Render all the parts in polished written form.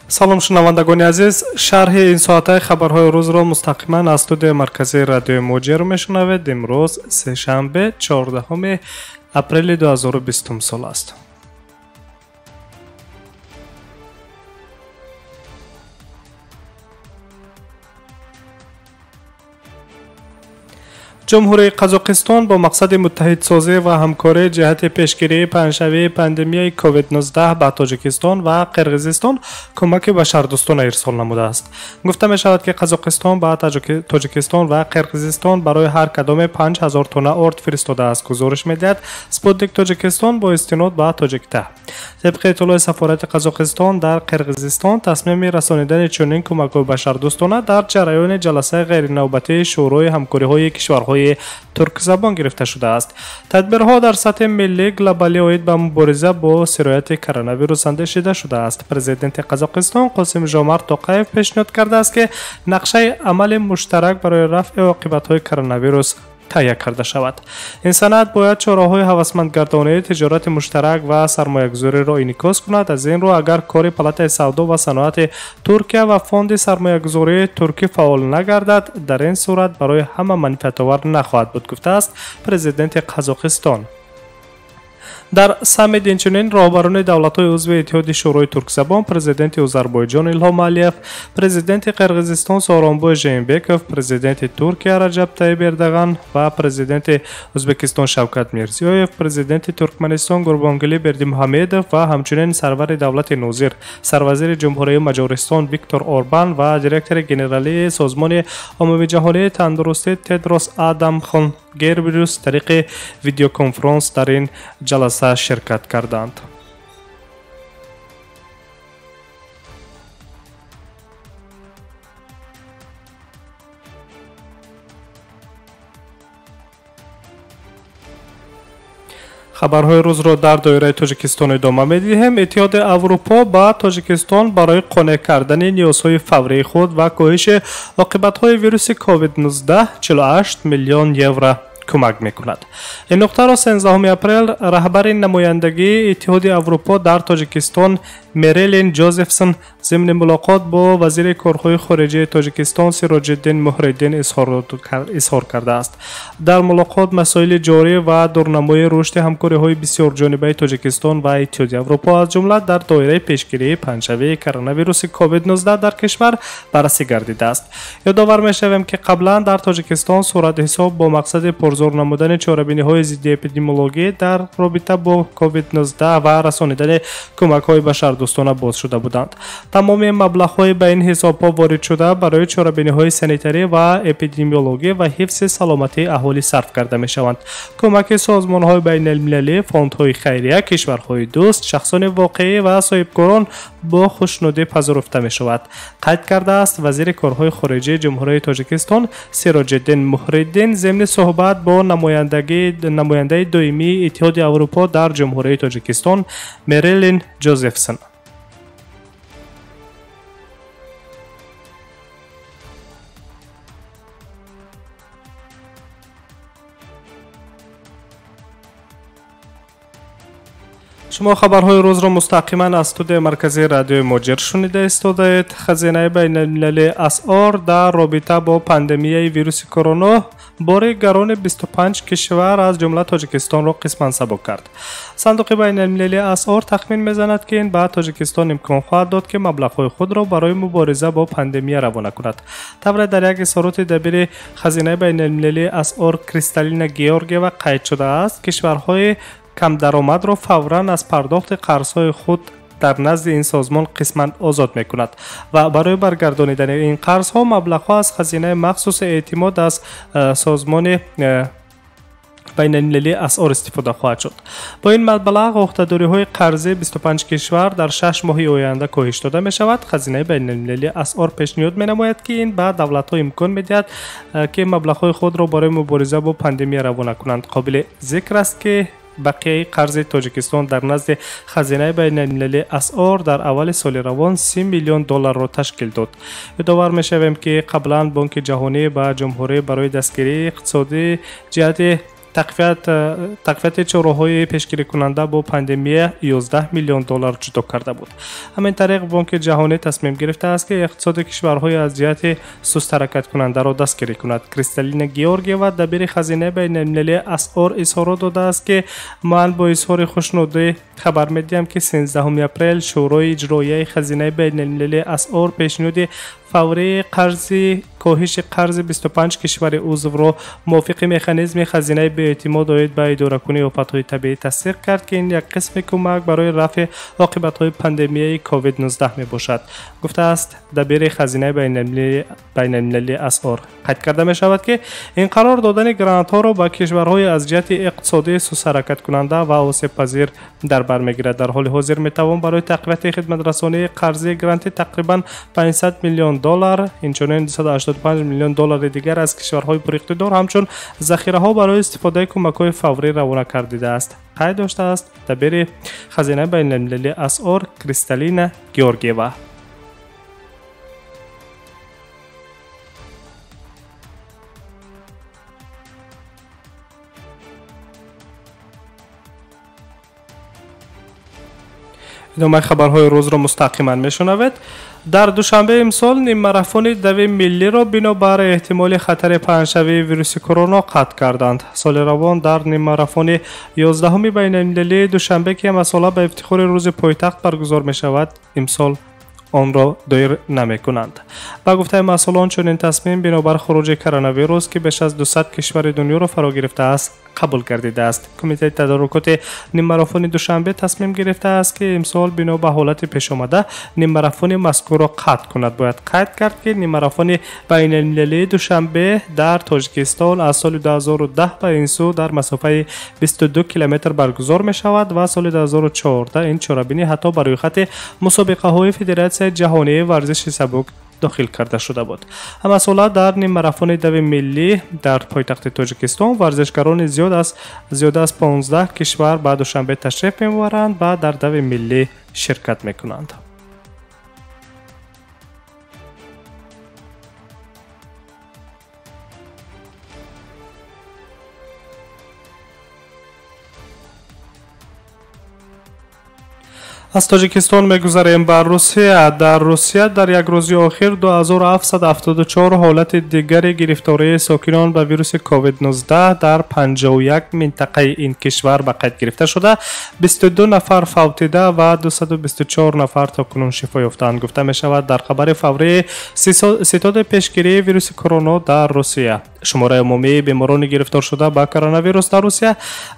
Салом, шунавандагони азиз. Шарҳи ин соатаи хабарҳои рӯзро мустақиман аз студияи марказии радиои Муҳоҷир мешунавед. Имрӯз сешанбе, 14 апрели 2020 сол аст. Ҷумҳурии Қазоқистон бо мақсади муттаҳидсозӣ ва ҳамкории ҷиҳати пешгирии паҳншавии пандемияи COVID-19 ба Тоҷикистон ва Қирғизистон кӯмаки башардӯстона ирсол намудааст. Гуфта мешавад, ки Қазоқистон ба Тоҷикистон ва Қирғизистон барои ҳар кадоме 5000 тонна орд фиристодааст, гузориш медиҳад Спутник Тоҷикистон бо истинод ба Тоҷикта. Тибқи иттилои сафорати Қазоқистон дар Қирғизистон, тасмими расонидани чунин кӯмакҳои башардӯстона дар ҷараёни ҷаласаи ғайринавбатии Шӯрои ҳамкориҳои кишварҳои туркзабон гирифта шудааст. Тадбирҳо дар сатҳи миллӣ глобалӣ оид ба мубориза бо сирояти коронавирус андешида шудааст. Президенти Қазоқистон Қосим Жомарт Тоқаев пешниҳод кардааст, ки нақшаи амали муштарак барои рафъи оқибатҳои коронавирус таҳия карда шавад. Ин санад бояд чораҳои ҳавасмандгардонии тиҷорати муштарак ва сармоягузориро инъикос кунад. Аз ин рӯ, агар кори Палатаи савдо ва саноати Туркия ва Фонди сармоягузории туркӣ фаъол нагардад, дар ин сурат барои ҳама манфиатовар нахоҳад буд, гуфтааст президенти Қазоқистон. Дар саммит инчунин роҳбарони давлатҳои узви Иттиҳоди Шӯрои Туркзабон, президенти Озарбойҷон Илҳом Алиев, президенти Қирғизистон Сооронбой Жээнбеков, президенти Туркия Раҷаб Таиб Эрдоган ва президенти Ӯзбекистон Шавкат Мирзиёев, президенти Туркманистон Гурбонгулӣ Бердимуҳамедов ва ҳамчунин сарвари давлати нозир, сарвазири Ҷумҳурии Маҷористон Виктор Орбан ва директори генералии Созмони Умумиҷаҳонии тандурустӣ Тедрос Адамхон Гебриус тариқи видеоконфронс дар ин ҷаласа ширкат карданд. Хабарҳои рӯзро дар доираи Тоҷикистон идома медиҳем. Иттиҳоди Аврупо ба Тоҷикистон барои қонеъ кардани ниёзҳои фаврии худ ва коҳиши оқибатҳои вируси COVID-19 48 миллион евро кӯмак мекунад. Ин нуқтаро 13 апрел раҳбари намояндагии Иттиҳоди Аврупо дар Тоҷикистон Мерелин Ҷозефсон зимни мулоқот бо вазири корҳои хориҷии Тоҷикистон Сироҷиддин Муҳриддин изҳор кардааст. Дар мулоқот масоили ҷорӣ ва дурнамои рушди ҳамкориҳои бисёрҷонибаи Тоҷикистон ва Иттиҳоди Аврупо, аз ҷумла дар доираи пешгирии паҳншавии коронавируси COVID-19 дар кишвар баррасӣ гардидааст. Ёдовар мешавем, ки қаблан дар Тоҷикистон суратҳисоб бо мақсади пурзур намудани чорабиниҳои зидди эпидемиологӣ дар робита бо COVID-19 ва расонидани кӯмакҳои башардӯстона боз шуда буданд. Тамоми маблағҳои ба ин ҳисобҳо воридшуда барои чорабиниҳои санитарӣ ва эпидемиологӣ ва ҳифзи саломатии аҳолӣ сарф карда мешаванд. Кӯмаки созмонҳои байналмилалӣ, фондҳои хайрия, кишварҳои дӯст, шахсони воқеӣ ва соҳибкорон бо хушнудӣ пазируфта мешавад, қайд кардааст вазири корҳои хориҷии Ҷумҳурии Тоҷикистон Сироҷиддин Муҳриддин зимни суҳбат бо намояндаи доимии Иттиҳоди Аврупо дар Ҷумҳурии Тоҷикистон Мерелин Ҷозефсон. Шумо хабарҳои рӯзро мустақиман аз студияи марказии радиои Муҳоҷир шунида истодаед. Хазинаи байналмилалии асъор дар робита бо пандемияи вируси корона бори гарони 25 кишвар, аз ҷумла Тоҷикистонро қисман сабук кард. Сандуқи байналмилалии асъор тахмин мезанад, ки ин ба Тоҷикистон имкон хоҳад дод, ки маблағҳои худро барои мубориза бо пандемия равона кунад. Тавре дар як изҳороти дабири Хазинаи байналмилалии асъор Кристалина Георгиева қайд шудааст, кишварҳои камдаромадро фавран аз пардохти қарзҳои худ дар назди ин созмон қисман озод мекунад ва барои баргардонидани ин қарзҳо маблағҳо аз хазинаи махсуси эътимод аз созмони байналмилалии асъор истифода хоҳад шуд. Бо ин маблағ ӯҳдадориҳои қарзии 25 кишвар дар 6 моҳи оянда коҳиш дода мешавад. Хазинаи байналмилалии асъор пешниҳод менамояд, ки ин ба давлатҳо имкон медиҳад, ки маблағҳои худро барои мубориза бо пандемия равона кунанд. Қобили зикр аст, ки бақияи қарзи Тоҷикистон дар назди Хазинаи байналмилалии асъор дар аввали соли равон 30 миллион долларро ташкил дод. Ёдовар мешавем, ки қаблан Бонки Ҷаҳонӣ ба ҷумҳурӣ барои дастгирии иқтисодӣ ҷиҳати тақвияти чораҳои пешгирикунанда бо пандемия 11 миллион доллар ҷудо карда буд. Ҳамин тариқ Бонки ҷаҳонӣ тасмим гирифтааст, ки иқтисоди кишварҳои аз ҷиҳати сустҳаракаткунандаро дастгирӣ кунад. Кристалина Георгиева, дабири хазинаи байналмилалии асъор, изҳорот додааст, ки ман бо изҳори хушнудӣ хабар медиҳам, ки 13 апрел Шӯрои иҷроияи хазинаи байналмилалии асъор пешниҳоди фаврии қарзи коҳиши қарзи 25 кишвари узвро мувофиқи механизми хазинаи беэътимод оид ба идоракунии офатҳои табиӣ тасдиқ кард, ки ин як қисми кӯмак барои рафъи оқибатҳои пандемияи COVID-19 мебошад, гуфтааст дабири хазинаи байналмилалии асъор. Қайд карда мешавад, ки ин қарор додани грантҳоро ба кишварҳои аз ҷиҳати иқтисодии сустҳаракаткунанда ва осебпазир дар бар мегирад. Дар ҳоли ҳозир метавон барои тақвияти хидматрасонии қарзии гранти тақрибан 500 миллион доллар, инчунин 285 миллион доллари дигар аз кишварҳои пуриқтидор ҳамчун захираҳо барои истифодаи кӯмакҳои фаврӣ равона кардидааст, қайд доштааст дабири хазинаи байналмилалии асъор Кристалина Георгиева. Идомаи хабарҳои рӯзро мустақиман мешунавед. Дар Душанбе имсол ниммарафони дави миллиро бинобар эҳтимоли хатари паҳншавии вируси корона қатъ карданд. Соли равон дар ниммарафони 11-уми байналмилалии Душанбе, ки ҳамасола ба ифтихори рӯзи пойтахт баргузор мешавад, имсол онро доир намекунанд. Ба гуфтаи масъулон, чунин тасмим бинобар хуруҷи коронавирус, ки беш аз 200 кишвари дунёро фаро гирифтааст, қабул гардидааст. Кумитаи тадорукоти ниммарафони Душанбе тасмим гирифтааст, ки имсол бино ба ҳолати пешомада ниммарафони мазкурро қатъ кунад. Бояд қайд кард, ки ниммарафони байналмилалии Душанбе дар Тоҷикистон аз соли 2010 ба ин сӯ дар масофаи 22 километр баргузор мешавад ва соли 2014 ин чорабинӣ ҳатто ба рӯйхати мусобиқаҳои Федератсияи ҷаҳонии варзиши сабук дохил карда шуда буд. Ҳамасола дар ниммарафони дави миллӣ дар пойтахти Тоҷикистон варзишгарони зиёда аз 15 кишвар ба Душанбе ташриф меоваранд ва дар дави миллӣ ширкат мекунанд. Аз Тоҷикистон мегузарем ба Русия. Дар Русия дар як рӯзи охир 2774 ҳолати дигари гирифтории сокинон ба вируси COVID-19 дар 51 минтақаи ин кишвар ба қайд гирифта шуда, 22 нафар фавтида ва 224 нафар то кунун шифо ёфтаанд, гуфта мешавад дар хабари фаврии ситоди пешгирии вируси корона дар Русия. Шумораи умумии беморони гирифторшуда ба коронавирус дар Русия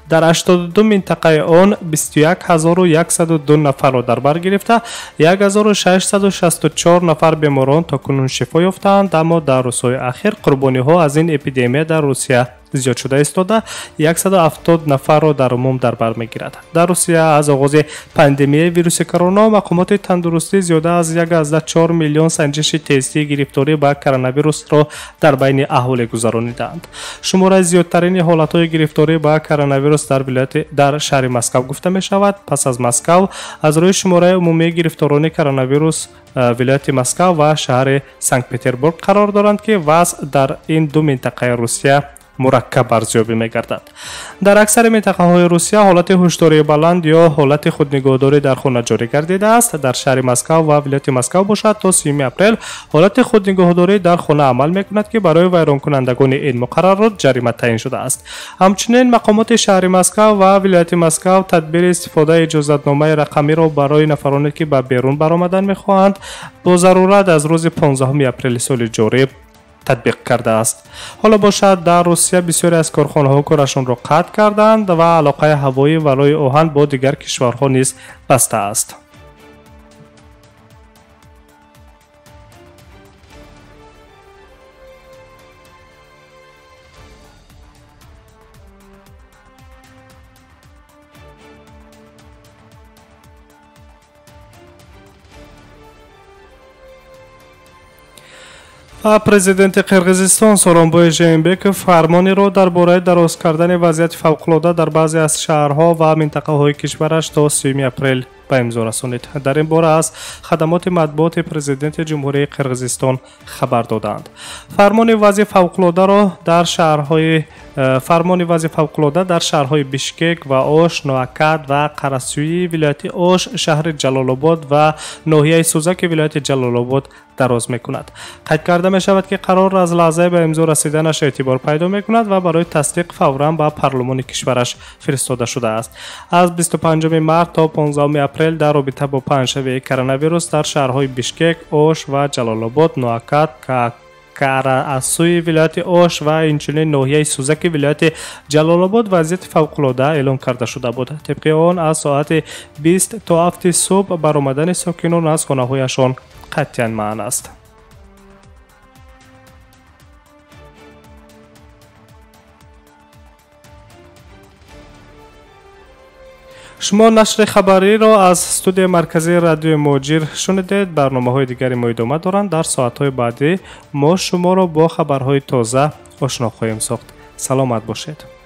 дар 82 минтақаи он 21102 нафарро дар бар гирифта, 1664 нафар беморон то кунун шифо ёфтаанд, аммо дар рӯзҳои ахир қурбониҳо аз ин эпидемия дар Русия зиёд шуда истода, 170 нафарро дар умум дар бар мегирад. Дар Русия аз оғози пандемияи вируси корона мақомоти тандурустӣ зиёда аз 1,4 миллион санҷиши тестии гирифторӣ ба коронавирусро дар байни аҳолӣ гузаронидаанд. Шумораи зиёдтарини ҳолатҳои гирифторӣ ба коронавирус дар шаҳри Москав гуфта мешавад. Пас аз Москав аз рӯи шумораи умумии гирифторони коронавирус вилояти Москав ва шаҳри Санкт-Петербург қарор доранд, ки вазъ дар ин ду минтақаи Русия мураккаб арзёбӣ мегардад. Дар аксари минтақаҳои Русия ҳолати ҳушдории баланд ё ҳолати худнигоҳдорӣ дар хона ҷорӣ гардидааст. Дар шаҳри Москав ва вилояти Москав бошад, то 3 апрел ҳолати худнигоҳдорӣ дар хона амал мекунад, ки барои вайронкунандагони ин муқаррарот ҷарима таъин шудааст. Ҳамчунин мақомоти шаҳри Москав ва вилояти Москав тадбири истифодаи иҷозатномаи рақамиро барои нафароне, ки ба берун баромадан мехоҳанд, бо зарурат аз рӯзи 15 апрели соли ҷорӣ татбиқ кардааст. Ҳоло бошад, дар Русия бисёре аз корхонаҳо корашонро қатъ карданд ва алоқаи ҳавоӣ ва роҳи оҳан бо дигар кишварҳо низ баста аст. Президенти Қирғизистон Сооронбой Жээнбеков фармонеро дар бораи дароз кардани вазъияти фавқулода дар баъзе аз шаҳрҳо ва минтақаҳои кишвараш то 3 апрел ба имзо расонид. Дар ин бора аз хадамоти матбуоти президенти Ҷумҳурии Қирғизистон хабар доданд. Фармони вазъи фавқулодаро дар шаҳрҳои Фармони вазъи фавқулода дар шаҳрҳои Бишкек ва Ош, Ноакад ва Қарасӯи вилояти Ош, шаҳри Ҷалолобод ва ноҳияи Сузаки вилояти Ҷалолобод дароз мекунад. Қайд карда мешавад, ки қарор аз лаҳзаи ба имзо расиданаш эътибор пайдо мекунад ва барои тасдиқ фавран ба парлумони кишвараш фиристода шудааст. Аз 25 март то 15 апрел дар робита бо паҳншавии коронавирус дар шаҳрҳои Бишкек, Ош ва Ҷалолобод, Ноакад, Караасӯи вилояти Ош ва инчунин ноҳияи Сузаки вилояти Ҷалолобод вазъияти фавқулода эълон карда шуда буд. Тибқи он аз соати 20 то 7 субҳ баромадани сокинон аз хонаҳояшон қатъиян манъ аст. Шумо нашри хабариро аз студияи марказии радиои Муҳоҷир шунидед. Барномаҳои дигари мо идома доранд. Дар соатҳои баъдӣ мо шуморо бо хабарҳои тоза ошно хоҳем сохт. Саломат бошед.